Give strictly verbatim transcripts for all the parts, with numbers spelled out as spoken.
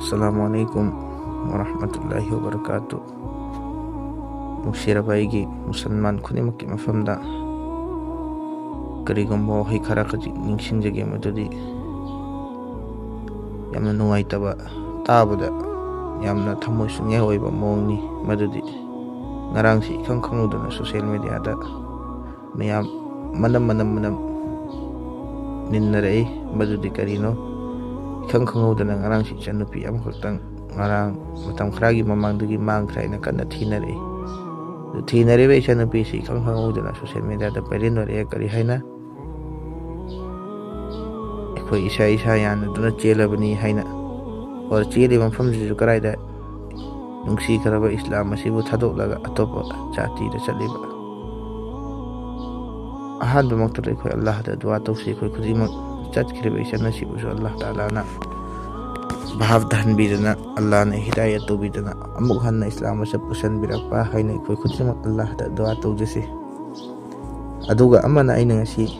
ꯑꯁꯂꯥꯃꯨ ꯑꯂꯥꯏꯀꯨꯝ ꯋꯥꯔꯍꯃꯇꯨꯜꯂꯥꯍꯤ ꯋꯥꯕꯔꯀꯥꯇꯨ꯫ ꯅꯨꯡꯁꯤꯔꯕ ꯑꯩꯒꯤ ꯃꯨꯁꯜꯃꯥꯟ ꯈꯨꯗꯤꯡꯃꯛꯀꯤ ꯃꯐꯝꯗ ꯀꯔꯤꯒꯨꯝꯕ ꯋꯥꯍꯩ ꯈꯔ ꯈꯖꯤꯛ ꯅꯤꯡꯁꯤꯡꯖꯒꯦ꯫ ꯃꯗꯨꯗꯤ ꯌꯥꯝꯅ ꯅꯨꯡꯉꯥꯏꯇꯕ, ꯇꯥꯕꯗ ꯌꯥꯝꯅ ꯊꯃꯣꯏ ꯁꯨꯡꯌꯥ ꯑꯣꯏꯕ ꯃꯑꯣꯡꯅꯤ꯫ ꯃꯗꯨꯗꯤ ꯉꯔꯥꯡꯁꯤ ꯏꯈꯪ ꯈꯪꯍꯧꯗꯅ ꯁꯣꯁꯦꯜ ꯃꯦꯗꯤꯌꯥꯗ ꯃꯌꯥꯝ ꯃꯅꯝ ꯃꯅꯝ ꯃꯅꯝ ꯅꯤꯟꯅꯔꯛꯏ꯫ ꯃꯗꯨꯗꯤ ꯀꯔꯤꯅꯣ? ꯏꯈꯪ ꯈꯪꯍꯧꯗꯅ ꯉꯔꯥꯡꯁꯤ ꯏꯆꯟꯅꯨꯄꯤ ꯑꯃꯈꯛꯇꯪ ꯉꯔꯥꯡ ꯃꯇꯝ ꯈꯔꯒꯤ ꯃꯃꯥꯡꯗꯒꯤ ꯃꯥꯡꯈ꯭ꯔꯦ ꯍꯥꯏꯅ ꯀꯟꯅ ꯊꯤꯅꯔꯛꯏ꯫ ꯑꯗꯨ ꯊꯤꯅꯔꯤꯕ ꯏꯆꯟꯅꯨꯄꯤꯁꯤ ꯏꯈꯪ ꯈꯪꯍꯧꯗꯅ ꯁꯣꯁꯦꯜ ꯃꯦꯗꯤꯌꯥꯗ ꯄꯥꯏꯔꯦꯟ ꯑꯣꯏꯔꯛꯑꯦ꯫ ꯀꯔꯤ ꯍꯥꯏꯅ? ꯑꯩꯈꯣꯏ ꯏꯁꯥ ꯏꯁꯥ ꯌꯥꯅꯗꯨꯅ ꯆꯦꯜꯂꯕꯅꯤ ꯍꯥꯏꯅ꯫ ꯑꯣꯔ ꯆꯦꯜꯂꯤꯕ ꯃꯐꯝꯁꯤꯁꯨ ꯀꯗꯥꯏꯗ? ꯅꯨꯡꯁꯤꯈ꯭ꯔꯕ ꯏꯁꯂꯥꯝ ꯑꯁꯤꯕꯨ ꯊꯥꯗꯣꯛꯂꯒ ꯑꯇꯣꯞꯄ ꯖꯥꯇꯤꯗ ꯆꯠꯂꯤꯕ꯫ ꯑꯍꯥꯟꯕꯃꯛꯇꯗ ꯑꯩꯈꯣꯏ ꯑꯜꯂꯥꯍꯗ ꯗꯨꯋꯥ ꯇꯧꯁꯤ꯫ ꯑꯩꯈꯣꯏ ꯈꯨꯗꯤꯡꯃꯛ, ꯆꯠꯈ꯭ꯔꯤꯕ ꯏꯆꯟ ꯑꯁꯤꯕꯨꯁꯨ ꯑꯜꯂꯥꯍ ꯇꯥꯂꯥꯅ ꯚꯥꯞ ꯇꯥꯍꯟꯕꯤꯗꯅ, ꯑꯜꯂꯥꯍꯅ ꯍꯤꯗꯥꯌꯠ ꯇꯧꯕꯤꯗꯅ ꯑꯃꯨꯛ ꯍꯟꯅ ꯏꯁꯂꯥꯝ ꯑꯁꯦ ꯄꯨꯁꯟꯕꯤꯔꯛꯄ ꯍꯥꯏꯅ ꯑꯩꯈꯣꯏ ꯈꯨꯗꯤꯡꯃꯛ ꯑꯜꯂꯥꯍꯗ ꯗꯨꯋꯥ ꯇꯧꯖꯁꯤ꯫ ꯑꯗꯨꯒ ꯑꯃꯅ, ꯑꯩꯅ ꯉꯁꯤ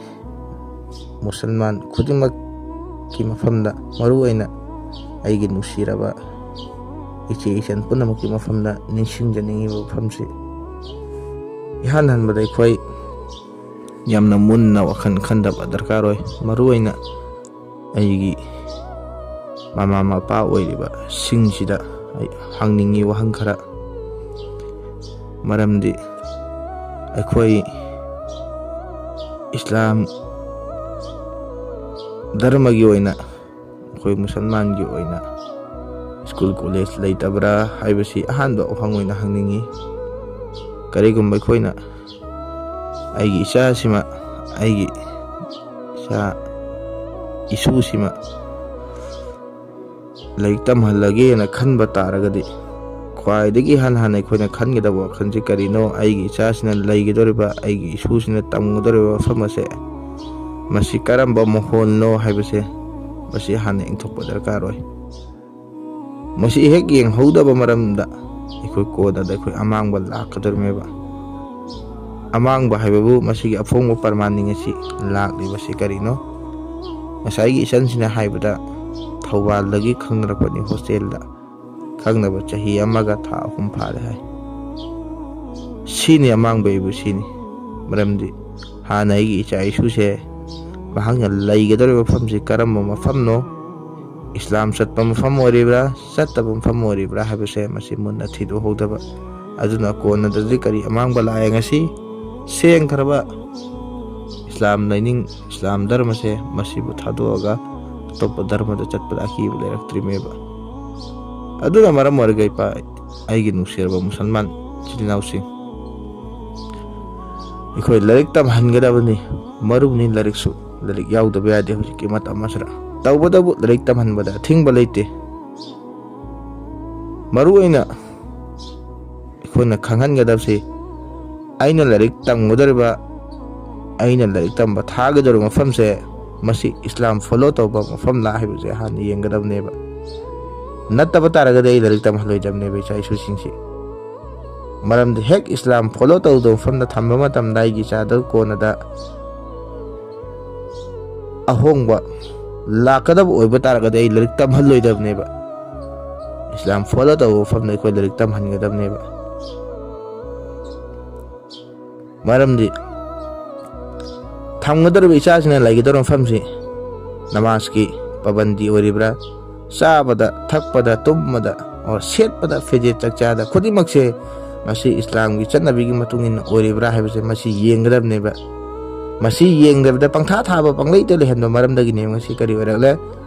ꯃꯨꯁꯜꯃꯥꯟ ꯈꯨꯗꯤꯡꯃꯛꯀꯤ ꯃꯐꯝꯗ, ꯃꯔꯨꯑꯣꯏꯅ ꯑꯩꯒꯤ ꯅꯨꯡꯁꯤꯔꯕ ꯏꯆꯦ ꯏꯆꯟ ꯄꯨꯝꯅꯃꯛꯀꯤ ꯃꯐꯝꯗ ꯅꯤꯡꯁꯤꯡꯖꯅꯤꯡꯉꯤꯕ ꯋꯥꯐꯝꯁꯤ, ꯏꯍꯥꯟ ꯍꯥꯟꯕꯗ ꯑꯩꯈꯣꯏ ꯌꯥꯝꯅ ꯃꯨꯟꯅ ꯋꯥꯈꯜ ꯈꯟꯗꯕ ꯗꯔꯀꯥꯔ ꯑꯣꯏ꯫ ꯃꯔꯨꯑꯣꯏꯅ ꯑꯩꯒꯤ ꯃꯃꯥ ꯃꯄꯥ ꯑꯣꯏꯔꯤꯕꯁꯤꯡꯁꯤꯗ ꯑꯩ ꯍꯪꯅꯤꯡꯉꯤ ꯋꯥꯍꯪ ꯈꯔ꯫ ꯃꯔꯝꯗꯤ ꯑꯩꯈꯣꯏ ꯏꯁꯂꯥꯝ ꯙꯔꯃꯒꯤ ꯑꯣꯏꯅ, ꯑꯩꯈꯣꯏ ꯃꯨꯁꯜꯃꯥꯟꯒꯤ ꯑꯣꯏꯅ ꯁ꯭ꯀꯨꯜ ꯀꯣꯂꯦꯖ ꯂꯩꯇꯕ꯭ꯔꯥ ꯍꯥꯏꯕꯁꯤ ꯑꯍꯥꯟꯕ ꯋꯥꯍꯪ ꯑꯣꯏꯅ ꯍꯪꯅꯤꯡꯉꯤ꯫ ꯀꯔꯤꯒꯨꯝꯕ ꯑꯩꯈꯣꯏꯅ ꯑꯩꯒꯤ ꯏꯆꯥꯁꯤꯃ, ꯑꯩꯒꯤ ꯏꯆꯥ ꯏꯁꯨꯁꯤꯃ ꯂꯥꯏꯔꯤꯛ ꯇꯝꯍꯜꯂꯒꯦꯅ ꯈꯟꯕ ꯇꯥꯔꯒꯗꯤ, ꯈ꯭ꯋꯥꯏꯗꯒꯤ ꯏꯍꯥꯟ ꯍꯥꯟꯅ ꯑꯩꯈꯣꯏꯅ ꯈꯟꯒꯗꯕ ꯋꯥꯈꯜꯁꯤ ꯀꯔꯤꯅꯣ? ꯑꯩꯒꯤ ꯏꯆꯥꯁꯤꯅ ꯂꯩꯒꯗꯧꯔꯤꯕ, ꯑꯩꯒꯤ ꯏꯁꯨꯁꯤꯅ ꯇꯝꯒꯗꯧꯔꯤꯕ ꯃꯐꯝ ꯑꯁꯦ, ꯃꯁꯤ ꯀꯔꯝꯕ ꯃꯍꯣꯜꯅꯣ ꯍꯥꯏꯕꯁꯦ, ꯃꯁꯤ ꯍꯥꯟꯅ ꯌꯦꯡꯊꯣꯛꯄ ꯗꯔꯀꯥꯔ ꯑꯣꯏ꯫ ꯃꯁꯤ ꯍꯦꯛ ꯌꯦꯡꯍꯧꯗꯕ ꯃꯔꯝꯗ ꯑꯩꯈꯣꯏ ꯀꯣꯟꯅꯗ ꯑꯩꯈꯣꯏ ꯑꯃꯥꯡꯕ ꯂꯥꯛꯀꯗꯧꯔꯤꯕꯅꯦꯕ꯫ ꯑꯃꯥꯡꯕ ꯍꯥꯏꯕꯕꯨ ꯃꯁꯤꯒꯤ ꯑꯐꯣꯡꯕ ꯄ꯭ꯔꯃꯥꯟꯁꯤꯡ ꯑꯁꯤ ꯂꯥꯛꯂꯤꯕꯁꯤ ꯀꯔꯤꯅꯣ? ꯉꯁꯥꯏꯒꯤ ꯏꯆꯟꯁꯤꯅ ꯍꯥꯏꯕꯗ, ꯊꯧꯕꯥꯜꯗꯒꯤ ꯈꯪꯅꯔꯛꯄꯅꯤ ꯍꯣꯁꯇꯦꯜꯗ꯫ ꯈꯪꯅꯕ ꯆꯍꯤ ꯑꯃꯒ ꯊꯥ ꯑꯍꯨꯝ ꯐꯥꯔꯦ ꯍꯥꯏ꯫ ꯁꯤꯅꯤ ꯑꯃꯥꯡꯕ ꯑꯩꯕꯨ ꯁꯤꯅꯤ꯫ ꯃꯔꯝꯗꯤ ꯍꯥꯟꯅ ꯑꯩꯒꯤ ꯏꯆꯥ ꯏꯁꯨꯁꯦ ꯃꯍꯥꯛꯅ ꯂꯩꯒꯗꯧꯔꯤꯕ ꯃꯐꯝꯁꯤ ꯀꯔꯝꯕ ꯃꯐꯝꯅꯣ, ꯏꯁꯂꯥꯝ ꯆꯠꯄ ꯃꯐꯝ ꯑꯣꯏꯔꯤꯕ꯭ꯔꯥ, ꯆꯠꯇꯕ ꯃꯐꯝ ꯑꯣꯏꯔꯤꯕ꯭ꯔꯥ ꯍꯥꯏꯕꯁꯦ ꯃꯁꯤ ꯃꯨꯟꯅ ꯊꯤꯗꯣꯛꯍꯧꯗꯕ꯫ ꯑꯗꯨꯅ ꯀꯣꯟꯅꯗꯗꯤ ꯀꯔꯤ ꯑꯃꯥꯡꯕ ꯂꯥꯛꯑꯦ? ꯉꯁꯤ ꯁꯦꯡꯈ꯭ꯔꯕ ꯏꯁꯂꯥꯝ ꯂꯥꯏꯅꯤꯡ, ꯏꯁꯂꯥꯝ ꯙꯔꯃꯁꯦ ꯃꯁꯤꯕꯨ ꯊꯥꯗꯣꯛꯑꯒ ꯑꯇꯣꯞꯄ ꯙꯔꯃꯗ ꯆꯠꯄꯗ ꯑꯀꯤꯕ ꯂꯩꯔꯛꯇ꯭ꯔꯤꯃꯦꯕ꯫ ꯑꯗꯨꯅ ꯃꯔꯝ ꯑꯣꯏꯔꯒ ꯏꯄꯥ, ꯑꯩꯒꯤ ꯅꯨꯡꯁꯤꯔꯕ ꯃꯨꯁꯜꯃꯥꯟ ꯏꯆꯤꯜ ꯏꯅꯥꯎꯁꯤꯡ, ꯑꯩꯈꯣꯏ ꯂꯥꯏꯔꯤꯛ ꯇꯝꯍꯟꯒꯗꯕꯅꯤ꯫ ꯃꯔꯨꯅꯤ ꯂꯥꯏꯔꯤꯛꯁꯨ꯫ ꯂꯥꯏꯔꯤꯛ ꯌꯥꯎꯗꯕ ꯌꯥꯗꯦ ꯍꯧꯖꯤꯛꯀꯤ ꯃꯇꯝ ꯑꯁꯤꯗ꯫ ꯇꯧꯕꯇꯕꯨ ꯂꯥꯏꯔꯤꯛ ꯇꯝꯍꯟꯕꯗ ꯑꯊꯤꯡꯕ ꯂꯩꯇꯦ꯫ ꯃꯔꯨ ꯑꯣꯏꯅ ꯑꯩꯈꯣꯏꯅ ꯈꯪꯍꯟꯒꯗꯕꯁꯤ, ꯑꯩꯅ ꯂꯥꯏꯔꯤꯛ ꯇꯝꯒꯗꯧꯔꯤꯕ, ꯑꯩꯅ ꯂꯥꯏꯔꯤꯛ ꯇꯝꯕ ꯊꯥꯒꯗꯧꯔꯤꯕ ꯃꯐꯝꯁꯦ, ꯃꯁꯤ ꯏꯁꯂꯥꯝ ꯐꯣꯂꯣ ꯇꯧꯕ ꯃꯐꯝꯂꯥ ꯍꯥꯏꯕꯁꯦ ꯍꯥꯟꯅ ꯌꯦꯡꯒꯗꯕꯅꯦꯕ꯫ ꯅꯠꯇꯕ ꯇꯥꯔꯒꯗꯤ ꯑꯩ ꯂꯥꯏꯔꯤꯛ ꯇꯝꯍꯜꯂꯣꯏꯗꯕꯅꯦꯕ ꯏꯆꯥ ꯏꯁꯨꯁꯤꯡꯁꯤ꯫ ꯃꯔꯝꯗꯤ ꯍꯦꯛ ꯏꯁꯂꯥꯝ ꯐꯣꯂꯣ ꯇꯧꯗꯕ ꯃꯐꯝꯗ ꯊꯝꯕ ꯃꯇꯝꯗ ꯑꯩꯒꯤ ꯏꯆꯥꯗꯨ ꯀꯣꯟꯅꯗ ꯑꯍꯣꯡꯕ ꯂꯥꯛꯀꯗꯕ ꯑꯣꯏꯕ ꯇꯥꯔꯒꯗꯤ ꯑꯩ ꯂꯥꯏꯔꯤꯛ ꯇꯝꯍꯜꯂꯣꯏꯗꯕꯅꯦꯕ꯫ ꯏꯁꯂꯥꯝ ꯐꯣꯂꯣ ꯇꯧꯕ ꯃꯐꯝꯗ ꯑꯩꯈꯣꯏ ꯂꯥꯏꯔꯤꯛ ꯇꯝꯍꯟꯒꯗꯕꯅꯦꯕ꯫ ꯃꯔꯝꯗꯤ ꯊꯝꯒꯗꯧꯔꯤꯕ ꯏꯆꯥꯁꯤꯅ ꯂꯩꯒꯗꯧꯔꯤꯕ ꯃꯐꯝꯁꯤ ꯅꯃꯥꯖꯀꯤ ꯄꯥꯕꯟꯗꯤ ꯑꯣꯏꯔꯤꯕ꯭ꯔꯥ, ꯆꯥꯕꯗ, ꯊꯛꯄꯗ, ꯇꯨꯝꯕꯗ, ꯑꯣꯔ ꯁꯦꯠꯄꯗ, ꯐꯤꯖꯦꯠ ꯆꯥꯛꯆꯥꯗ ꯈꯨꯗꯤꯡꯃꯛꯁꯦ ꯃꯁꯤ ꯏꯁꯂꯥꯝꯒꯤ ꯆꯠꯅꯕꯤꯒꯤ ꯃꯇꯨꯡ ꯏꯟꯅ ꯑꯣꯏꯔꯤꯕ꯭ꯔꯥ ꯍꯥꯏꯕꯁꯦ ꯃꯁꯤ ꯌꯦꯡꯒꯗꯕꯅꯦꯕ꯫ ꯃꯁꯤ ꯌꯦꯡꯗꯕꯤꯗ ꯄꯪꯊꯥ ꯊꯥꯕ, ꯄꯪꯂꯩꯇ ꯂꯩꯍꯟꯕ ꯃꯔꯝꯗꯒꯤꯅꯦ ꯉꯁꯤ ꯀꯔꯤ ꯑꯣꯏꯔꯛꯂꯦ?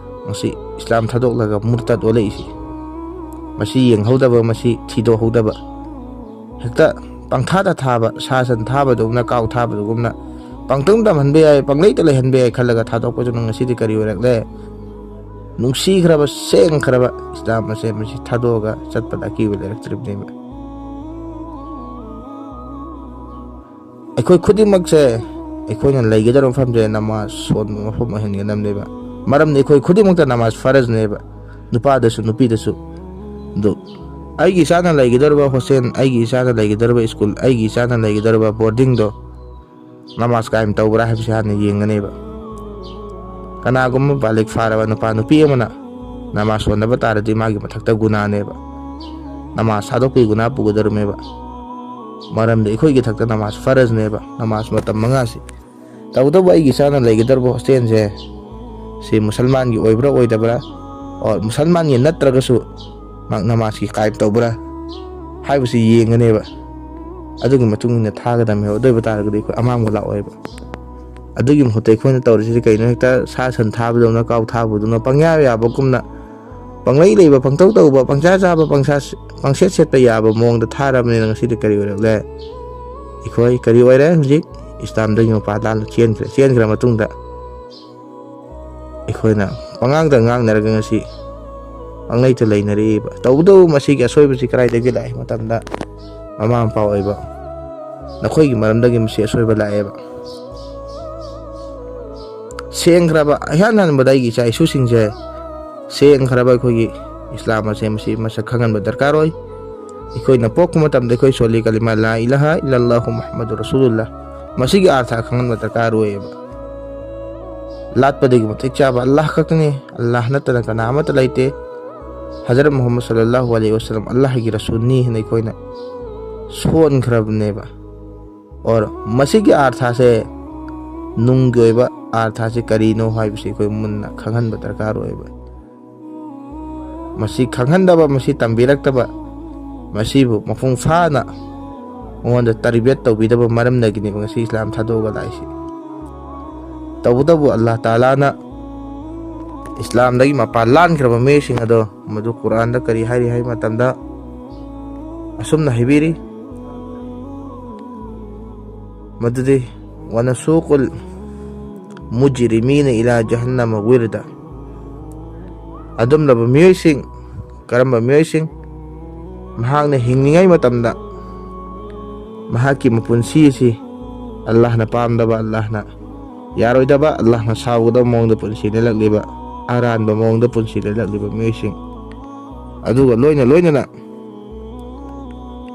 ꯉꯁꯤ ꯏꯁꯂꯥꯝ ꯊꯥꯗꯣꯛꯂꯒ ꯃꯨꯔꯇꯠ ꯑꯣꯜꯂꯛꯏꯁꯤ꯫ ꯃꯁꯤ ꯌꯦꯡꯍꯧꯗꯕ, ꯃꯁꯤ ꯊꯤꯗꯣꯛꯍꯧꯗꯕ꯫ ꯍꯦꯛꯇ ꯄꯪꯊꯥꯗ ꯊꯥꯕ, ꯁꯥ ꯁꯟ ꯊꯥꯕꯗꯨꯒꯨꯝꯅ, ꯀꯥꯎ ꯊꯥꯕꯗꯨꯒꯨꯝꯅ ꯄꯪꯇꯝ ꯇꯝꯍꯟꯕ ꯌꯥꯏ, ꯄꯪꯂꯩꯇ ꯂꯩꯍꯟꯕ ꯌꯥꯏ ꯈꯜꯂꯒ ꯊꯥꯗꯣꯛꯄꯗꯨꯅ ꯉꯁꯤꯗꯤ ꯀꯔꯤ ꯑꯣꯏꯔꯛꯂꯦ? ꯅꯨꯡꯁꯤꯈ꯭ꯔꯕ, ꯁꯦꯡꯈ꯭ꯔꯕ ꯏꯁꯂꯥꯝ ꯑꯁꯦ ꯃꯁꯤ ꯊꯥꯗꯣꯛꯑꯒ ꯆꯠꯄꯗ ꯑꯀꯤꯕ ꯂꯩꯔꯛꯇ꯭ꯔꯤꯕꯅꯦꯕ꯫ ꯑꯩꯈꯣꯏ ꯈꯨꯗꯤꯡꯃꯛꯁꯦ ꯑꯩꯈꯣꯏꯅ ꯂꯩꯒꯗꯧꯔꯤꯕ ꯃꯐꯝꯁꯦ ꯅꯃꯥꯖ ꯁꯣꯟꯕ ꯃꯐꯝ ꯑꯣꯏꯍꯟꯒꯗꯕꯅꯦꯕ꯫ ꯃꯔꯝꯗꯤ ꯑꯩꯈꯣꯏ ꯈꯨꯗꯤꯡꯃꯛꯇ ꯅꯃꯥꯖ ꯐꯔꯖꯅꯦꯕ, ꯅꯨꯄꯥꯗꯁꯨ ꯅꯨꯄꯤꯗꯁꯨ꯫ ꯑꯗꯨ ꯑꯩꯒꯤ ꯏꯆꯥꯅ ꯂꯩꯒꯗꯧꯔꯤꯕ ꯍꯣꯁꯇꯦꯜ, ꯑꯩꯒꯤ ꯏꯆꯥꯅ ꯂꯩꯒꯗꯧꯔꯤꯕ ꯁ꯭ꯀꯨꯜ, ꯑꯩꯒꯤ ꯏꯆꯥꯅ ꯂꯩꯒꯗꯧꯔꯤꯕ ꯕꯣꯔꯗꯤꯡꯗꯣ ꯅꯃꯥꯖ ꯀꯥꯏꯝ ꯇꯧꯕ꯭ꯔꯥ ꯍꯥꯏꯕꯁꯤ ꯍꯥꯟꯅ ꯌꯦꯡꯒꯅꯦꯕ꯫ ꯀꯅꯥꯒꯨꯝꯕ ꯕꯥꯂꯤꯒ ꯐꯥꯔꯕ ꯅꯨꯄꯥ ꯅꯨꯄꯤ ꯑꯃꯅ ꯅꯃꯥꯖ ꯁꯣꯟꯗꯕ ꯇꯥꯔꯗꯤ ꯃꯥꯒꯤ ꯃꯊꯛꯇ ꯒꯨꯅꯥꯅꯦꯕ꯫ ꯅꯃꯥꯖ ꯊꯥꯗꯣꯛꯄꯒꯤ ꯒꯨꯅꯥ ꯄꯨꯒꯗꯧꯔꯤꯃꯦꯕ꯫ ꯃꯔꯝꯗꯤ ꯑꯩꯈꯣꯏꯒꯤ ꯊꯛꯇ ꯅꯃꯥꯖ ꯐꯔꯖꯅꯦꯕ, ꯅꯃꯥꯖ ꯃꯇꯝ ꯃꯉꯥꯁꯤ꯫ ꯇꯧꯕꯇꯕꯨ ꯑꯩꯒꯤ ꯏꯆꯥꯅ ꯂꯩꯒꯗꯧꯔꯤꯕ ꯍꯣꯁꯇꯦꯜꯁꯦ ꯁꯤ ꯃꯨꯁꯜꯃꯥꯟꯒꯤ ꯑꯣꯏꯕ꯭ꯔꯥ ꯑꯣꯏꯗꯕ꯭ꯔꯥ, ꯑꯣꯔ ꯃꯨꯁꯜꯃꯥꯟꯒꯤ ꯅꯠꯇ꯭ꯔꯒꯁꯨ ꯃꯍꯥꯛ ꯅꯃꯥꯖꯀꯤ ꯀꯥꯏꯝ ꯇꯧꯕ꯭ꯔꯥ ꯍꯥꯏꯕꯁꯤ ꯌꯦꯡꯒꯅꯦꯕ꯫ ꯑꯗꯨꯒꯤ ꯃꯇꯨꯡ ꯏꯟꯅ ꯊꯥꯒꯗꯕꯅꯦꯕ꯫ ꯑꯗꯨ ꯑꯣꯏꯕ ꯇꯥꯔꯒꯗꯤ ꯑꯩꯈꯣꯏ ꯑꯃꯥꯡꯕ ꯂꯥꯛꯑꯣꯏꯕ꯫ ꯑꯗꯨꯒꯤ ꯃꯍꯨꯠꯇ ꯑꯩꯈꯣꯏꯅ ꯇꯧꯔꯤꯁꯤꯗꯤ ꯀꯩꯅꯣ? ꯍꯦꯛꯇ ꯁꯥ ꯁꯟ ꯊꯥꯕꯗꯧꯅ, ꯀꯥꯎ ꯊꯥꯕꯗꯧꯅ, ꯄꯪꯌꯥ ꯌꯥꯕꯒꯨꯝꯅ ꯄꯪꯂꯩ ꯂꯩꯕ, ꯄꯪꯇꯧ ꯇꯧꯕ, ꯄꯪꯆꯥ ꯆꯥꯕ, ꯄꯪꯁꯥ-, ꯄꯪꯁꯦꯠ ꯁꯦꯠꯄ ꯌꯥꯕ ꯃꯑꯣꯡꯗ ꯊꯥꯔꯕꯅꯤꯅ ꯉꯁꯤꯗꯤ ꯀꯔꯤ ꯑꯣꯏꯔꯛꯂꯦ? ꯑꯩꯈꯣꯏ ꯀꯔꯤ ꯑꯣꯏꯔꯦ ꯍꯧꯖꯤꯛ? ꯏꯁꯂꯥꯝꯗꯒꯤ ꯃꯄꯥꯟ ꯂꯥꯞꯅ ꯆꯦꯟꯈ꯭ꯔꯦ꯫ ꯆꯦꯟꯈ꯭ꯔ ꯃꯇꯨꯡꯗ ꯑꯩꯈꯣꯏꯅ ꯄꯉꯥꯡꯗ ꯉꯥꯡꯅꯔꯒ ꯉꯁꯤ ꯄꯪꯂꯩꯇ ꯂꯩꯅꯔꯛꯏꯕ꯫ ꯇꯧꯕꯇꯕꯨ ꯃꯁꯤꯒꯤ ꯑꯁꯣꯏꯕꯁꯤ ꯀꯗꯥꯏꯗꯒꯤ ꯂꯥꯛꯏ ꯃꯇꯝꯗ, ꯃꯃꯥ ꯃꯄꯥ ꯑꯣꯏꯕ ꯅꯈꯣꯏꯒꯤ ꯃꯔꯝꯗꯒꯤ ꯃꯁꯤ ꯑꯁꯣꯏꯕ ꯂꯥꯛꯑꯦꯕ꯫ ꯁꯦꯡꯈ꯭ꯔꯕ, ꯏꯍꯥꯟ ꯍꯥꯟꯕꯗ ꯑꯩꯒꯤ ꯏꯆꯥ ꯏꯁꯨꯁꯤꯡꯁꯦ ꯁꯦꯡꯈ꯭ꯔꯕ ꯑꯩꯈꯣꯏꯒꯤ ꯏꯁꯂꯥꯝ ꯑꯁꯦ ꯃꯁꯤ ꯃꯁꯛ ꯈꯪꯍꯟꯕ ꯗꯔꯀꯥꯔ ꯑꯣꯏ꯫ ꯑꯩꯈꯣꯏꯅ ꯄꯣꯛꯄ ꯃꯇꯝꯗ ꯑꯩꯈꯣꯏ ꯁꯣꯜꯂꯤ ꯀꯂꯤꯃꯥ ꯂꯥ ꯏꯂꯥꯍ ꯏꯜꯂꯜꯂꯥꯍꯨ ꯃꯨꯍꯝꯃꯗꯨ ꯔꯁꯨꯂꯨꯜꯂꯥꯍ, ꯃꯁꯤꯒꯤ ꯑꯥꯔꯊ ꯈꯪꯍꯟꯕ ꯗꯔꯀꯥꯔ ꯑꯣꯏꯌꯦꯕ꯫ ꯂꯥꯠꯄꯗꯒꯤ ꯃꯇꯤꯛ ꯆꯥꯕ ꯑꯜꯂꯥꯍ ꯈꯛꯇꯅꯤ, ꯑꯜꯂꯥꯍ ꯅꯠꯇꯅ ꯀꯅꯥ ꯑꯃꯠꯇ ꯂꯩꯇꯦ꯫ ꯍꯖꯔꯠ ꯃꯨꯍꯝꯃꯗ ꯁꯜꯂꯜꯂꯥꯍꯨ ꯑꯂꯩꯍꯤ ꯋꯁꯜꯂꯝ ꯑꯜꯂꯥꯍꯒꯤ ꯔꯁꯨꯜꯅꯤ ꯍꯥꯏꯅ ꯑꯩꯈꯣꯏꯅ ꯁꯣꯟꯈ꯭ꯔꯕꯅꯦꯕ꯫ ꯑꯣꯔ ꯃꯁꯤꯒꯤ ꯑꯥꯔꯊꯁꯦ, ꯅꯨꯡꯒꯤ ꯑꯣꯏꯕ ꯑꯥꯔꯊꯁꯦ ꯀꯔꯤꯅꯣ ꯍꯥꯏꯕꯁꯤ ꯑꯩꯈꯣꯏ ꯃꯨꯟꯅ ꯈꯪꯍꯟꯕ ꯗꯔꯀꯥꯔ ꯑꯣꯏꯕ꯫ ꯃꯁꯤ ꯈꯪꯍꯟꯗꯕ, ꯃꯁꯤ ꯇꯝꯕꯤꯔꯛꯇꯕ, ꯃꯁꯤꯕꯨ ꯃꯄꯨꯡ ꯐꯥꯅ ꯃꯉꯣꯟꯗ ꯇꯔꯕꯤꯌꯠ ꯇꯧꯕꯤꯗꯕ ꯃꯔꯝꯗꯒꯤꯅꯦꯕ ꯉꯁꯤ ꯏꯁꯂꯥꯝ ꯊꯥꯗꯣꯛꯑꯒ ꯂꯥꯛꯏꯁꯤ꯫ ꯇꯧꯕꯇꯕꯨ ꯑꯜꯂꯥꯍ ꯇꯥꯂꯥꯅ ꯏꯁꯂꯥꯝꯗꯒꯤ ꯃꯄꯥꯟ ꯂꯥꯟꯈ꯭ꯔꯕ ꯃꯤꯑꯣꯏꯁꯤꯡ ꯑꯗꯣ ꯃꯗꯨ ꯀꯨꯔꯥꯟꯗ ꯀꯔꯤ ꯍꯥꯏꯔꯤ ꯍꯥꯏꯕ ꯃꯇꯝꯗ ꯑꯁꯨꯝꯅ ꯍꯥꯏꯕꯤꯔꯤ, ꯃꯗꯨꯗꯤ ꯋꯥꯅꯁꯨꯀꯨꯜ ꯃꯨꯖꯔꯤꯃꯤꯅ ꯏꯂꯥ ꯖꯍꯟꯅꯃ ꯋꯤꯔꯗ꯫ ꯑꯗꯨꯝꯂꯕ ꯃꯤꯑꯣꯏꯁꯤꯡ, ꯀꯔꯝꯕ ꯃꯤꯑꯣꯏꯁꯤꯡ? ꯃꯍꯥꯛꯅ ꯍꯤꯡꯂꯤꯉꯩ ꯃꯇꯝꯗ ꯃꯍꯥꯛꯀꯤ ꯃꯄꯨꯟꯁꯤ ꯑꯁꯤ ꯑꯜꯂꯥꯍꯅ ꯄꯥꯝꯗꯕ, ꯑꯜꯂꯥꯍꯅ ꯌꯥꯔꯣꯏꯗꯕ, ꯑꯜꯂꯥꯍꯅ ꯁꯥꯎꯒꯗꯕ ꯃꯑꯣꯡꯗ ꯄꯨꯟꯁꯤ ꯂꯦꯜꯂꯛꯂꯤꯕ, ꯑꯔꯥꯟꯕ ꯃꯑꯣꯡꯗ ꯄꯨꯟꯁꯤ ꯂꯦꯜꯂꯛꯂꯤꯕ ꯃꯤꯑꯣꯏꯁꯤꯡ, ꯑꯗꯨꯒ ꯂꯣꯏꯅ ꯂꯣꯏꯅꯅ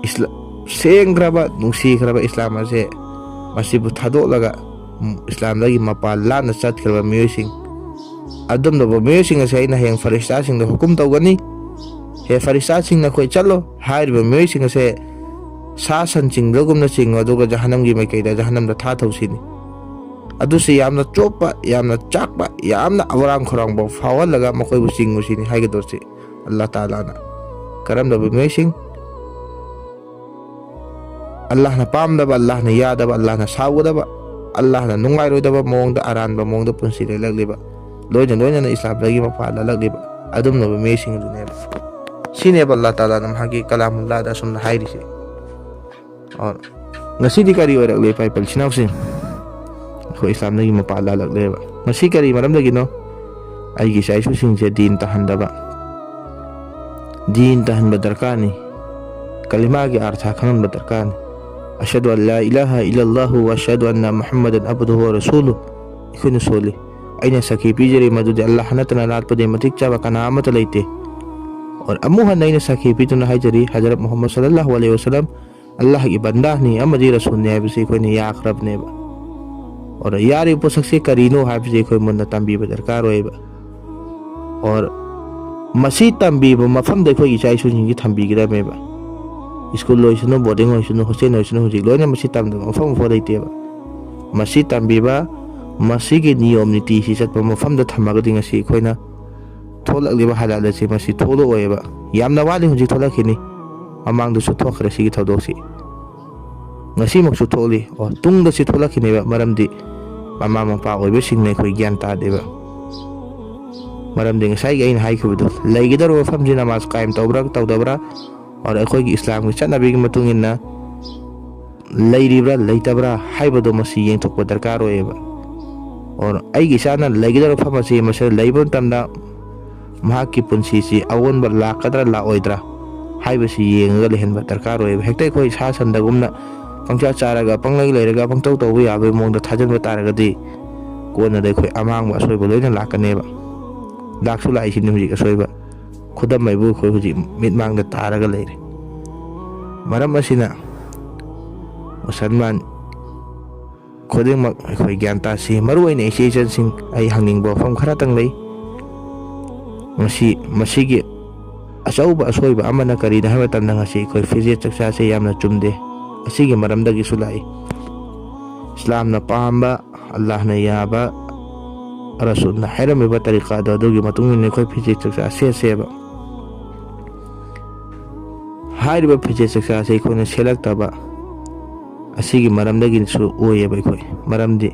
ꯏꯁꯂꯥ-, ꯁꯦꯡꯈ꯭ꯔꯕ, ꯅꯨꯡꯁꯤꯈ꯭ꯔꯕ ꯏꯁꯂꯥꯝ ꯑꯁꯦ, ꯃꯁꯤꯕꯨ ꯊꯥꯗꯣꯛꯂꯒ, ꯎꯝ, ꯏꯁꯂꯥꯝꯗꯒꯤ ꯃꯄꯥꯟ ꯂꯥꯞꯅ ꯆꯠꯈ꯭ꯔꯕ ꯃꯤꯑꯣꯏꯁꯤꯡ, ꯑꯗꯨꯝꯂꯕ ꯃꯤꯑꯣꯏꯁꯤꯡ ꯑꯁꯦ ꯑꯩꯅ ꯍꯌꯦꯡ ꯐꯔꯤꯁꯇꯥꯁꯤꯡꯗ ꯍꯨꯀꯨꯝ ꯇꯧꯒꯅꯤ꯫ "ꯍꯦ ꯐꯔꯤꯁꯇꯥꯁꯤꯡ, ꯅꯈꯣꯏ ꯆꯠꯂꯣ, ꯍꯥꯏꯔꯤꯕ ꯃꯤꯑꯣꯏꯁꯤꯡ ꯑꯁꯦ ꯁꯥ ꯁꯟ ꯆꯤꯡꯕꯒꯨꯝꯅ ꯆꯤꯡꯉꯨ, ꯑꯗꯨꯒ ꯖꯍꯟꯅꯝꯒꯤ ꯃꯥꯏꯀꯩꯗ, ꯖꯍꯟꯅꯝꯗ ꯊꯥꯊꯧ" ꯁꯤꯅꯤ꯫ ꯑꯗꯨꯁꯨ ꯌꯥꯝꯅ ꯆꯣꯞꯄ, ꯌꯥꯝꯅ ꯆꯥꯛꯄ, ꯌꯥꯝꯅ ꯑꯋꯥꯔꯥꯡ ꯈꯧꯔꯥꯡꯕ ꯐꯥꯎꯍꯜꯂꯒ ꯃꯈꯣꯏꯕꯨ ꯆꯤꯡꯉꯨ ꯁꯤꯅꯤ ꯍꯥꯏꯒꯗꯧꯔꯤꯁꯤ ꯑꯜꯂꯥꯍ ꯇꯥꯂꯥꯅ꯫ ꯀꯔꯝꯂꯕ ꯃꯤꯑꯣꯏꯁꯤꯡ? ꯑꯜꯂꯥꯍꯅ ꯄꯥꯝꯗꯕ, ꯑꯜꯂꯥꯍꯅ ꯌꯥꯗꯕ, ꯑꯜꯂꯥꯍꯅ ꯁꯥꯎꯒꯗꯕ, ꯑꯜꯂꯥꯍꯅ ꯅꯨꯡꯉꯥꯏꯔꯣꯏꯗꯕ ꯃꯑꯣꯡꯗ, ꯑꯔꯥꯟꯕ ꯃꯑꯣꯡꯗ ꯄꯨꯟꯁꯤ ꯂꯦꯜꯂꯛꯂꯤꯕ, ꯂꯣꯏꯅ ꯂꯣꯏꯅꯅ ꯏꯁꯂꯥꯝꯗꯒꯤ ꯃꯄꯥꯟ ꯂꯥꯜꯂꯛꯂꯤꯕ ꯑꯗꯨꯝꯂꯕ ꯃꯤꯑꯣꯏꯁꯤꯡ ꯑꯗꯨꯅꯦꯕ꯫ ꯁꯤꯅꯦꯕ ꯑꯜꯂꯥꯍ ꯇꯥꯂꯥꯅ ꯃꯍꯥꯛꯀꯤ ꯀꯂꯥꯃꯨꯜꯂꯥꯗ ꯑꯁꯨꯝꯅ ꯍꯥꯏꯔꯤꯁꯦ꯫ ꯑꯣ, ꯉꯁꯤꯗꯤ ꯀꯔꯤ ꯑꯣꯏꯔꯛꯂꯦ, ꯏꯄꯥ ꯏꯄꯜ ꯏꯆꯤꯟ ꯏꯅꯥꯎꯁꯤꯡ? ꯑꯩꯈꯣꯏ ꯏꯁꯂꯥꯝꯗꯒꯤ ꯃꯄꯥꯟ ꯂꯥꯜꯂꯛꯂꯦꯕ꯫ ꯃꯁꯤ ꯀꯔꯤ ꯃꯔꯝꯗꯒꯤꯅꯣ? ꯑꯩꯒꯤ ꯏꯆꯥ ꯏꯁꯨꯁꯤꯡꯁꯦ ꯗꯤꯟ ꯇꯥꯍꯟꯗꯕ, ꯗꯤꯟ ꯇꯥꯍꯟꯕ ꯗꯔꯀꯥꯔꯅꯤ꯫ ꯀꯂꯤꯃꯥꯒꯤ ꯑꯥꯔꯊ ꯈꯪꯍꯟꯕ ꯗꯔꯀꯥꯔꯅꯤ꯫ "ꯑꯁꯍꯗꯨ ꯑꯜ ꯂꯥ ꯏꯂꯥꯍ ꯏꯜꯂꯜꯂꯥꯍꯨ ꯋꯥ ꯑꯁꯍꯗꯨ ꯑꯟꯅ ꯃꯨꯍꯝꯃꯗꯟ ꯑꯕꯗꯨꯍꯨ ꯋꯥ ꯔꯁꯨꯂꯨ"꯫ ꯑꯩꯈꯣꯏꯅ ꯁꯣꯜꯂꯤ꯫ "ꯑꯩꯅ ꯁꯥꯈꯤ ꯄꯤꯖꯔꯤ ꯃꯗꯨꯗꯤ ꯑꯜꯂꯥꯍ ꯅꯠꯇꯅ ꯂꯥꯠꯄꯗꯤ ꯃꯇꯤꯛ ꯆꯥꯕ ꯀꯅꯥ ꯑꯃꯠꯇ ꯂꯩꯇꯦ"꯫ ꯑꯣꯔ ꯑꯃꯨꯛ ꯍꯟꯅ ꯑꯩꯅ ꯁꯥꯈꯤ ꯄꯤꯗꯨꯅ ꯍꯥꯏꯖꯔꯤ, ꯍꯖꯔꯠ ꯃꯨꯍꯝꯃꯗ ꯁꯜꯂꯜꯂꯥꯍꯨ ꯑꯂꯩꯍꯤ ꯋꯥꯁꯜꯂꯝ ꯑꯜꯂꯥꯍꯒꯤ ꯕꯟꯗꯥꯅꯤ ꯑꯃꯗꯤ ꯔꯁꯨꯜꯅꯤ ꯍꯥꯏꯕꯁꯤ ꯑꯩꯈꯣꯏꯅ ꯌꯥꯈ꯭ꯔꯕꯅꯦꯕ꯫ ꯑꯣꯔ ꯌꯥꯔꯤꯕ ꯄꯣꯠꯁꯛꯁꯦ ꯀꯔꯤꯅꯣ ꯍꯥꯏꯕꯁꯤ ꯑꯩꯈꯣꯏ ꯃꯨꯟꯅ ꯇꯝꯕꯤꯕ ꯗꯔꯀꯥꯔ ꯑꯣꯏꯌꯦꯕ꯫ ꯑꯣꯔ ꯃꯁꯤ ꯇꯝꯕꯤꯕ ꯃꯐꯝꯗ ꯑꯩꯈꯣꯏꯒꯤ ꯏꯆꯥ ꯏꯁꯨꯁꯤꯡꯁꯤ ꯊꯝꯕꯤꯒꯗꯕꯅꯦꯕ꯫ ꯁ꯭ꯀꯨꯜ ꯑꯣꯏꯁꯅꯨ, ꯕꯣꯔꯗꯤꯡ ꯑꯣꯏꯁꯅꯨ, ꯍꯣꯁꯇꯦꯜ ꯑꯣꯏꯁꯅꯨ, ꯍꯧꯖꯤꯛ ꯂꯣꯏꯅ ꯃꯁꯤ ꯇꯝꯗꯕ ꯃꯐꯝ ꯑꯃꯐꯥꯎ ꯂꯩꯇꯦꯕ꯫ ꯃꯁꯤ ꯇꯝꯕꯤꯕ, ꯃꯁꯤꯒꯤ ꯅꯤꯌꯣꯝ ꯅꯤꯇꯤꯁꯤ ꯆꯠꯄ ꯃꯐꯝꯗ ꯊꯝꯃꯒꯗꯤ ꯉꯁꯤ ꯑꯩꯈꯣꯏꯅ ꯊꯣꯛꯂꯛꯂꯤꯕ ꯍꯥꯂꯥꯠ ꯑꯁꯤ ꯃꯁꯤ ꯊꯣꯛꯂꯛꯑꯣꯏꯕ꯫ ꯌꯥꯝꯅ ꯋꯥꯠꯂꯤ, ꯍꯧꯖꯤꯛ ꯊꯣꯛꯂꯛꯈꯤꯅꯤ꯫ ꯃꯃꯥꯡꯗꯁꯨ ꯊꯣꯛꯈ꯭ꯔꯦ ꯁꯤꯒꯤ ꯊꯧꯗꯣꯛꯁꯤ꯫ ꯉꯁꯤꯃꯛꯁꯨ ꯊꯣꯛꯂꯤ꯫ ꯑꯣ, ꯇꯨꯡꯗꯁꯨ ꯊꯣꯛꯂꯛꯈꯤꯅꯦꯕ, ꯃꯔꯝꯗꯤ ꯃꯃꯥ ꯃꯄꯥ ꯑꯣꯏꯕꯁꯤꯡꯅ ꯑꯩꯈꯣꯏ ꯒ꯭ꯌꯥꯟ ꯇꯥꯗꯦꯕ꯫ ꯃꯔꯝꯗꯤ ꯉꯁꯥꯏꯒꯤ ꯑꯩꯅ ꯍꯥꯏꯈꯤꯕꯗꯣ, ꯂꯩꯒꯗꯧꯔꯤꯕ ꯃꯐꯝꯁꯤ ꯅꯃꯥꯖ ꯀꯥꯏꯝ ꯇꯧꯕ꯭ꯔꯥ ꯇꯧꯗꯕ꯭ꯔꯥ, ꯑꯣꯔ ꯑꯩꯈꯣꯏꯒꯤ ꯏꯁꯂꯥꯝꯒꯤ ꯆꯠꯅꯕꯤꯒꯤ ꯃꯇꯨꯡ ꯏꯟꯅ ꯂꯩꯔꯤꯕ꯭ꯔꯥ ꯂꯩꯇꯕ꯭ꯔꯥ ꯍꯥꯏꯕꯗꯣ ꯃꯁꯤ ꯌꯦꯡꯊꯣꯛꯄ ꯗꯔꯀꯥꯔ ꯑꯣꯏꯌꯦꯕ꯫ ꯑꯣꯔ ꯑꯩꯒꯤ ꯏꯆꯥꯅ ꯂꯩꯒꯗꯧꯔꯤꯕ ꯃꯐꯝ ꯑꯁꯤ ꯃꯁꯤꯗ ꯂꯩꯕ ꯃꯇꯝꯗ ꯃꯍꯥꯛꯀꯤ ꯄꯨꯟꯁꯤꯁꯤ ꯑꯑꯣꯟꯕ ꯂꯥꯛꯀꯗ꯭ꯔꯥ ꯂꯥꯛꯑꯣꯏꯗ꯭ꯔꯥ ꯍꯥꯏꯕꯁꯤ ꯌꯦꯡꯉꯒ ꯂꯩꯍꯟꯕ ꯗꯔꯀꯥꯔ ꯑꯣꯏꯌꯦꯕ꯫ ꯍꯦꯛꯇ ꯑꯩꯈꯣꯏ ꯁꯥ ꯁꯟꯗꯒꯨꯝꯅ ꯄꯪꯆꯥ ꯆꯥꯔꯒ, ꯄꯪꯂꯩ ꯂꯩꯔꯒ, ꯄꯪꯇꯧ ꯇꯧꯕ ꯌꯥꯕꯒꯤ ꯃꯑꯣꯡꯗ ꯊꯥꯖꯤꯟꯕ ꯇꯥꯔꯒꯗꯤ ꯀꯣꯟꯅꯗ ꯑꯩꯈꯣꯏ ꯑꯃꯥꯡꯕ ꯑꯁꯣꯏꯕ ꯂꯣꯏꯅ ꯂꯥꯛꯀꯅꯦꯕ꯫ ꯂꯥꯛꯁꯨ ꯂꯥꯛꯏꯁꯤꯅꯤ ꯍꯧꯖꯤꯛ ꯑꯁꯣꯏꯕ꯫ ꯈꯨꯗꯝ ꯍꯥꯏꯕꯨ ꯑꯩꯈꯣꯏ ꯍꯧꯖꯤꯛ ꯃꯤꯠꯃꯥꯡꯗ ꯇꯥꯔꯒ ꯂꯩꯔꯦ꯫ ꯃꯔꯝ ꯑꯁꯤꯅ ꯃꯨꯁꯜꯃꯥꯟ ꯈꯨꯗꯤꯡꯃꯛ ꯑꯩꯈꯣꯏ ꯒ꯭ꯌꯥꯟ ꯇꯥꯁꯤ꯫ ꯃꯔꯨ ꯑꯣꯏꯅ ꯏꯆꯦ ꯏꯆꯟꯁꯤꯡ, ꯑꯩ ꯍꯪꯅꯤꯡꯕ ꯋꯥꯐꯝ ꯈꯔꯇꯪ ꯂꯩ꯫ ꯉꯁꯤ ꯃꯁꯤꯒꯤ ꯑꯆꯧꯕ ꯑꯁꯣꯏꯕ ꯑꯃꯅ ꯀꯔꯤꯅꯣ ꯍꯥꯏꯕ ꯃꯇꯝꯗ, ꯉꯁꯤ ꯑꯩꯈꯣꯏ ꯐꯤꯖꯦꯠ ꯆꯛꯆꯥꯁꯦ ꯌꯥꯝꯅ ꯆꯨꯝꯗꯦ꯫ ꯑꯁꯤꯒꯤ ꯃꯔꯝꯗꯒꯤꯁꯨ ꯂꯥꯛꯏ꯫ ꯏꯁꯂꯥꯝꯅ ꯄꯥꯝꯕ, ꯑꯜꯂꯥꯍꯅ ꯌꯥꯕ, ꯔꯁꯨꯜꯅ ꯍꯥꯏꯔꯝꯃꯤꯕ ꯇꯔꯤꯀꯥꯗꯣ, ꯑꯗꯨꯒꯤ ꯃꯇꯨꯡ ꯏꯟꯅ ꯑꯩꯈꯣꯏ ꯐꯤꯖꯦꯠ ꯆꯛꯆꯥ ꯁꯦꯠꯁꯦꯕ꯫ ꯍꯥꯏꯔꯤꯕ ꯐꯤꯖꯦꯠ ꯆꯛꯆꯥꯁꯦ ꯑꯩꯈꯣꯏꯅ ꯁꯦꯠꯂꯛꯇꯕ ꯑꯁꯤꯒꯤ ꯃꯔꯝꯗꯒꯤꯁꯨ ꯑꯣꯏꯌꯦꯕ ꯑꯩꯈꯣꯏ꯫ ꯃꯔꯝꯗꯤ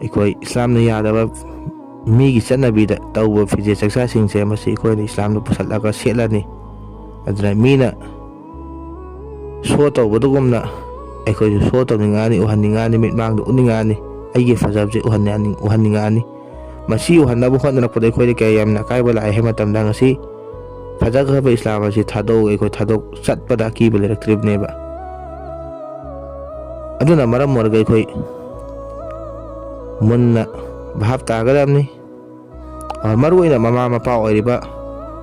ꯑꯩꯈꯣꯏ ꯏꯁꯂꯥꯝꯅ ꯌꯥꯗꯕ, ꯃꯤꯒꯤ ꯆꯠꯅꯕꯤꯗ ꯇꯧꯕ ꯐꯤꯖꯦꯠ ꯆꯛꯆꯥꯁꯤꯡꯁꯦ, ꯃꯁꯤ ꯑꯩꯈꯣꯏꯅ ꯏꯁꯂꯥꯝꯗ ꯄꯨꯁꯜꯂꯒ ꯁꯦꯠꯂꯅꯤ꯫ ꯑꯗꯨꯅ ꯃꯤꯅ ꯁꯣ ꯇꯧꯕꯗꯨꯒꯨꯝꯅ ꯑꯩꯈꯣꯏꯁꯨ ꯁꯣ ꯇꯧꯅꯤꯡꯉꯛꯑꯅꯤ, ꯎꯍꯟꯅꯤꯡꯉꯛꯑꯅꯤ, ꯃꯤꯠꯃꯥꯡꯗ ꯎꯠꯅꯤꯡꯉꯛꯑꯅꯤ, ꯑꯩꯒꯤ ꯐꯖꯕꯁꯦ ꯎꯍꯟꯅꯤꯡꯉꯛꯑꯅꯤ, ꯎꯍꯟꯅꯤꯡꯉꯛꯑꯅꯤ꯫ ꯃꯁꯤ ꯎꯍꯟꯅꯕ ꯍꯣꯠꯅꯔꯛꯄꯗ ꯑꯩꯈꯣꯏꯗ ꯀꯌꯥ ꯌꯥꯝꯅ ꯑꯀꯥꯏꯕ ꯂꯥꯛꯑꯦ ꯍꯥꯏꯕ ꯃꯇꯝꯗ, ꯉꯁꯤ ꯐꯖꯈ꯭ꯔꯕ ꯏꯁꯂꯥꯝ ꯑꯁꯤ ꯊꯥꯗꯣꯛꯑꯒ ꯑꯩꯈꯣꯏ ꯊꯥꯗꯣꯛ ꯆꯠꯄꯗ ꯑꯀꯤꯕ ꯂꯩꯔꯛꯇ꯭ꯔꯤꯕꯅꯦꯕ꯫ ꯑꯗꯨꯅ ꯃꯔꯝ ꯑꯣꯏꯔꯒ ꯑꯩꯈꯣꯏ ꯃꯨꯟꯅ ꯚꯥꯞ ꯇꯥꯒꯗꯕꯅꯤ꯫ ꯑ, ꯃꯔꯨ ꯑꯣꯏꯅ ꯃꯃꯥ ꯃꯄꯥ ꯑꯣꯏꯔꯤꯕ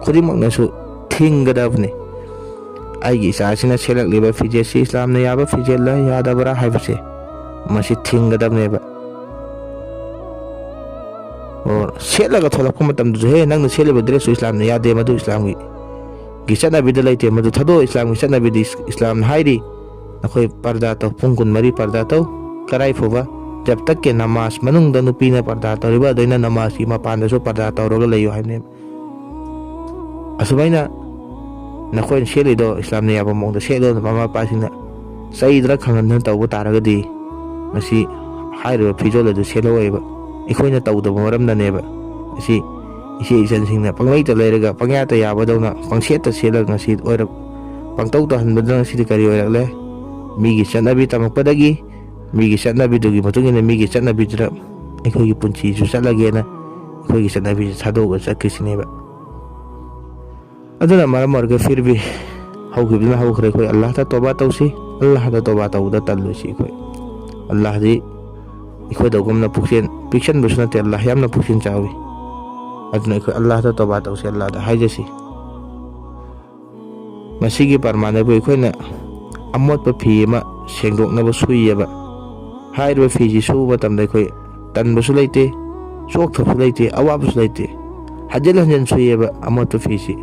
ꯈꯨꯗꯤꯡꯃꯛꯅꯁꯨ ꯊꯤꯡꯒꯗꯕꯅꯤ꯫ ꯑꯩꯒꯤ ꯏꯆꯥꯁꯤꯅ ꯁꯦꯠꯂꯛꯂꯤꯕ ꯐꯤꯖꯦꯠꯁꯤ ꯏꯁꯂꯥꯝꯅ ꯌꯥꯕ ꯐꯤꯖꯦꯠꯂ ꯌꯥꯗꯕ꯭ꯔꯥ ꯍꯥꯏꯕꯁꯦ, ꯃꯁꯤ ꯊꯤꯡꯒꯗꯕꯅꯦꯕ꯫ ꯑꯣ, ꯁꯦꯠꯂꯒ ꯊꯣꯛꯂꯛꯄ ꯃꯇꯝꯗꯁꯨ, "ꯍꯦ, ꯅꯪꯅ ꯁꯦꯠꯂꯤꯕ ꯗ꯭ꯔꯦꯁꯇꯨ ꯏꯁꯂꯥꯝꯅ ꯌꯥꯗꯦ, ꯃꯗꯨ ꯏꯁꯂꯥꯝꯒꯤ ꯒꯤ ꯆꯠꯅꯕꯤꯗ ꯂꯩꯇꯦ, ꯃꯗꯨ ꯊꯥꯗꯣꯛꯑꯣ, ꯏꯁꯂꯥꯝꯒꯤ ꯆꯠꯅꯕꯤꯗꯤ ꯏꯁ-, ꯏꯁꯂꯥꯝꯅ ꯍꯥꯏꯔꯤ, ꯅꯈꯣꯏ ꯄꯔꯗꯥ ꯇꯧ, ꯄꯨꯡ ꯀꯨꯟꯃꯔꯤ ꯄꯔꯗꯥ ꯇꯧ, ꯀꯔꯥꯏ ꯐꯥꯎꯕ? ꯖꯕ ꯇꯛ ꯀꯦ ꯅꯃꯥꯖ ꯃꯅꯨꯡꯗ ꯅꯨꯄꯤꯅ ꯄꯔꯗꯥ ꯇꯧꯔꯤꯕ, ꯑꯗꯩꯅ ꯅꯃꯥꯖꯀꯤ ꯃꯄꯥꯟꯗꯁꯨ ꯄꯔꯗꯥ ꯇꯧꯔꯒ ꯂꯩꯌꯨ" ꯍꯥꯏꯕꯅꯦꯕ꯫ ꯑꯁꯨꯃꯥꯏꯅ ꯅꯈꯣꯏꯅ ꯁꯦꯠꯂꯤꯗꯣ ꯏꯁꯂꯥꯝꯅ ꯌꯥꯕ ꯃꯑꯣꯡꯗ ꯁꯦꯠꯂꯣ, ꯃꯃꯥ ꯃꯄꯥꯁꯤꯡꯅ ꯆꯩꯗꯅ ꯈꯪꯍꯟꯗꯅ ꯇꯧꯕ ꯇꯥꯔꯒꯗꯤ, ꯃꯁꯤ ꯍꯥꯏꯔꯤꯕ ꯐꯤꯖꯣꯜ ꯑꯗꯨ ꯁꯦꯠꯂꯛꯑꯣꯏꯕ꯫ ꯑꯩꯈꯣꯏꯅ ꯇꯧꯗꯕ ꯃꯔꯝꯅꯅꯦꯕ꯫ ꯃꯁꯤ ꯏꯆꯦ ꯏꯆꯟꯁꯤꯡꯅ ꯄꯪꯂꯩꯇ ꯂꯩꯔꯒ ꯄꯪꯌꯥꯗ ꯌꯥꯕꯗꯧꯅ ꯄꯪꯁꯦꯠꯇ ꯁꯦꯠꯂꯒ ꯉꯁꯤ ꯑꯣꯏꯔꯛ-, ꯄꯪꯇꯧ ꯇꯧꯍꯟꯕꯗꯨꯅ ꯉꯁꯤꯗꯤ ꯀꯔꯤ ꯑꯣꯏꯔꯛꯂꯦ? ꯃꯤꯒꯤ ꯆꯠꯅꯕꯤ ꯇꯝꯃꯛꯄꯗꯒꯤ, ꯃꯤꯒꯤ ꯆꯠꯅꯕꯤꯗꯨꯒꯤ ꯃꯇꯨꯡ ꯏꯟꯅ ꯃꯤꯒꯤ ꯆꯠꯅꯕꯤꯗꯨꯗ ꯑꯩꯈꯣꯏꯒꯤ ꯄꯨꯟꯁꯤꯁꯨ ꯆꯠꯂꯒꯦꯅ ꯑꯩꯈꯣꯏꯒꯤ ꯆꯠꯅꯕꯤꯁꯦ ꯊꯥꯗꯣꯛꯑꯒ ꯆꯠꯈ꯭ꯔꯤꯁꯤꯅꯦꯕ꯫ ꯑꯗꯨꯅ ꯃꯔꯝ ꯑꯣꯏꯔꯒ ꯐꯤꯔꯕꯤ ꯍꯧꯈꯤꯕꯗꯨꯅ ꯍꯧꯈ꯭ꯔꯦ, ꯑꯩꯈꯣꯏ ꯑꯜꯂꯥꯍꯗ ꯇꯣꯕꯥ ꯇꯧꯁꯤ꯫ ꯑꯜꯂꯥꯍꯗ ꯇꯣꯕꯥ ꯇꯧꯕꯗ ꯇꯜꯂꯣꯏꯁꯤ ꯑꯩꯈꯣꯏ꯫ ꯑꯜꯂꯥꯍꯗꯤ ꯑꯩꯈꯣꯏꯗꯒꯨꯝꯅ ꯄꯨꯛꯆꯦꯜ ꯄꯤꯛꯁꯟꯕꯁꯨ ꯅꯠꯇꯦ, ꯑꯜꯂꯥꯍ ꯌꯥꯝꯅ ꯄꯨꯛꯆꯦꯜ ꯆꯥꯎꯏ꯫ ꯑꯗꯨꯅ ꯑꯩꯈꯣꯏ ꯑꯜꯂꯥꯍꯗ ꯇꯣꯕꯥ ꯇꯧꯁꯤ, ꯑꯜꯂꯥꯍꯗ ꯍꯥꯏꯖꯁꯤ꯫ ꯃꯁꯤꯒꯤ ꯄ꯭ꯔꯃꯥꯟ ꯑꯩꯈꯣꯏ, ꯑꯩꯈꯣꯏꯅ ꯑꯃꯣꯠꯄ ꯐꯤ ꯑꯃ ꯁꯦꯡꯗꯣꯛꯅꯕ ꯁꯨꯏꯌꯦꯕ꯫ ꯍꯥꯏꯔꯤꯕ ꯐꯤꯁꯤ ꯁꯨꯕ ꯃꯇꯝꯗ ꯑꯩꯈꯣꯏ ꯇꯟꯕꯁꯨ ꯂꯩꯇꯦ, ꯆꯣꯛꯊꯕꯁꯨ ꯂꯩꯇꯦ, ꯑꯋꯥꯕꯁꯨ ꯂꯩꯇꯦ꯫ ꯍꯟꯖꯤꯟ ꯍꯟꯖꯤꯟ ꯁꯨꯏꯌꯦꯕ ꯑꯃꯣꯠꯄ ꯐꯤꯁꯤ,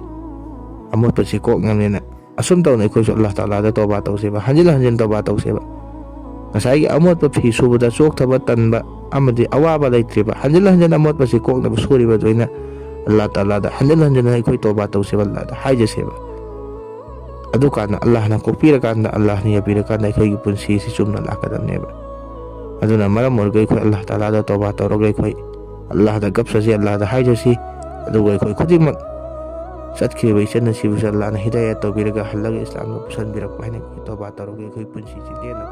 ꯑꯃꯣꯠꯄꯁꯤ ꯀꯣꯛꯅꯕꯅꯤꯅ꯫ ꯑꯁꯨꯝ ꯇꯧꯅ ꯑꯩꯈꯣꯏꯁꯨ ꯑꯜꯂꯥꯍ ꯇꯥꯂꯥꯗ ꯇꯧꯕꯥ ꯇꯧꯁꯦꯕ, ꯍꯟꯖꯤꯟ ꯍꯟꯖꯤꯟ ꯇꯧꯕꯥ ꯇꯧꯁꯦꯕ꯫ ꯉꯁꯥꯏꯒꯤ ꯑꯃꯣꯠꯄ ꯐꯤ ꯁꯨꯕꯗ ꯆꯣꯛꯊꯕ, ꯇꯟꯕ ꯑꯃꯗꯤ ꯑꯋꯥꯕ ꯂꯩꯇ꯭ꯔꯤꯕ, ꯍꯟꯖꯤꯟ ꯍꯟꯖꯤꯟ ꯑꯃꯣꯠꯄꯁꯤ ꯀꯣꯛꯅꯕ ꯁꯨꯔꯤꯕ ꯑꯗꯨ ꯑꯩꯅ ꯑꯜꯂꯥꯍ ꯇꯥꯂꯥꯗ ꯍꯟꯖꯤꯟ ꯍꯟꯖꯤꯟ ꯑꯩꯈꯣꯏ ꯇꯧꯕꯥ ꯇꯧꯁꯦꯕ, ꯑꯜꯂꯥꯍꯗ ꯍꯥꯏꯖꯁꯦꯕ꯫ ꯑꯗꯨꯀꯥꯟꯗ ꯑꯜꯂꯥꯍꯅ ꯀꯣꯛꯄꯤꯔꯀꯥꯟꯗ, ꯑꯜꯂꯥꯍꯅ ꯌꯥꯕꯤꯔꯀꯥꯟꯗ ꯑꯩꯈꯣꯏꯒꯤ ꯄꯨꯟꯁꯤꯁꯤ ꯆꯨꯝꯅ ꯂꯥꯛꯀꯗꯕꯅꯦꯕ꯫ ꯑꯗꯨꯅ ꯃꯔꯝ ꯑꯣꯏꯔꯒ ꯑꯩꯈꯣꯏ ꯑꯜꯂꯥꯍ ꯇꯥꯂꯥꯗ ꯇꯧꯕꯥ ꯇꯧꯔꯒ ꯑꯩꯈꯣꯏ ꯑꯜꯂꯥꯍꯗ ꯀꯞꯆꯁꯤ, ꯑꯜꯂꯥꯍꯗ ꯍꯥꯏꯖꯁꯤ꯫ ꯑꯗꯨꯒ ꯑꯩꯈꯣꯏ ꯈꯨꯗꯤꯡꯃꯛ ꯆꯠꯈ꯭ꯔꯤꯕ ꯏꯆꯟ ꯑꯁꯤꯕꯨꯁꯨ ꯑꯜꯂꯥꯍꯅ ꯍꯤꯗꯥꯌꯠ ꯇꯧꯕꯤꯔꯒ ꯍꯜꯂꯒ ꯏꯁꯂꯥꯝꯗ ꯄꯨꯁꯟꯕꯤꯔꯛꯄ ꯍꯥꯏꯅ ꯑꯩꯈꯣꯏ ꯇꯧꯕꯥ ꯇꯧꯔꯒ ꯑꯩꯈꯣꯏ ꯄꯨꯟꯁꯤꯁꯤ ꯂꯦꯟꯅ